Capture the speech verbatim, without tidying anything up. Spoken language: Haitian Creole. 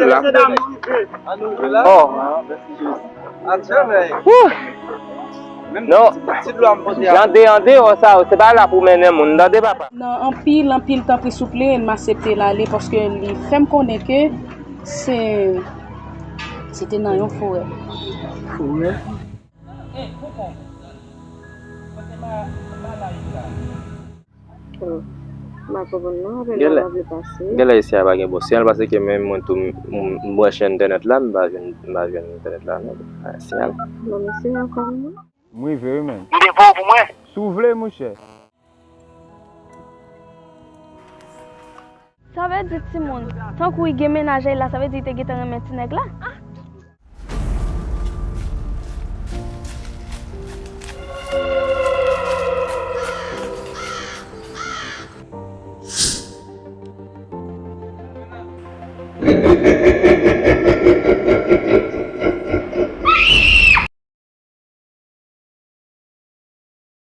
La. Oh. Wouh. Non. Jan de an deyò sa yo, se pa la pou mennen moun, tande papa. Nan anpil, anpil, tanpri souple, m aksepte l ale paske li fè m konnen ke se, se te nan yon forè. Forè? M pa konprann non, apre Genlè, la pa vle pase. Genlè isi a pa gen bon siyal, paske menm mwen tou, m, m, m branche entènèt la, m pa jwenn, m pa jwenn entènèt la, non, pa gen siyal. Bon, mesye, ankò yon moun? M rive wi, menn. M devan w pou mwen. Si w vle, monchè. Sa vle di timoun, tankou li gen mennaj la, sa vle di li te gentan renmen ti nèg la?